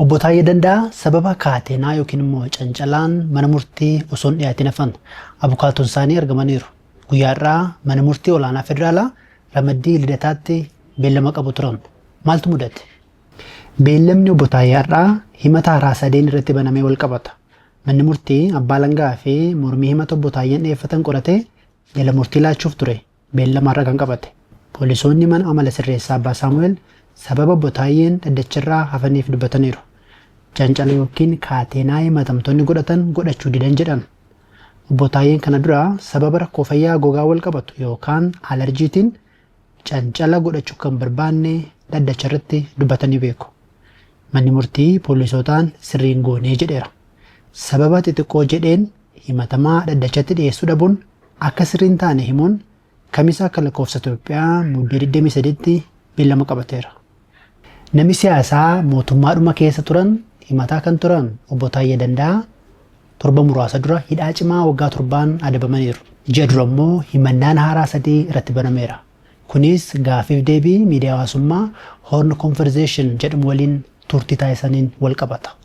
Obbo Taayyee Danda'aa sababa kaateenaa yookiin immoo cancalaan mana murtii osoo hin dhiyaatin hafan abukaatoon isaanii argamaniiru. Guyyaa har'aa mana murtii olaanaa federaalaa ramaddii Lidataatti beellama qabu turan. Maaltu mudate? Beellamni Obbo Taayyee har'aa himata haaraa sadeen irratti banamee wal qabata. Manni murtii abbaa alangaa fi mormii himata Obbo Taayyeen dhiyeeffatan qoratee jala murtii laachuuf ture beellama har'a kan qabate. Poolisoonni mana amala sirreessaa Abbaa Saamu'eel sababa Obbo Taayyeen dhaddacharraa hafaniif dubbataniiru. Cancala yookiin kaateenaa himatamtoonni godhatan godhachuu didan jedhan. Obbo Taayyeen kana dura sababa rakkoo fayyaa gogaa wal qabatu yookaan alarjiitiin cancala godhachuu kan barbaanne dhaddacharratti dubbatanii beeku. Manni murtii poolisootaan sirriin goonee jedheera. Sababa xixiqqoo jedheen himatamaa dhaddachatti dhiyeessuu dhabuun akka sirriin taane himuun Kamisa akka lakkoofsa Itoophiyaa Muddee 23tti beellama qabateera. Namni siyaasaa mootummaadhuma keessa turan himataa kan turan Obbo Taayyee Danda'aa torba muraasa dura hidhaa cimaa waggaa 7n adabamaniiru. Ji'a dura immoo himannaan haaraa sadii irratti banameera. Kunis gaaffiif deebii miidiyaa hawaasummaa Horn Conversation jedhamu waliin turtii taasisaniin wal qabata.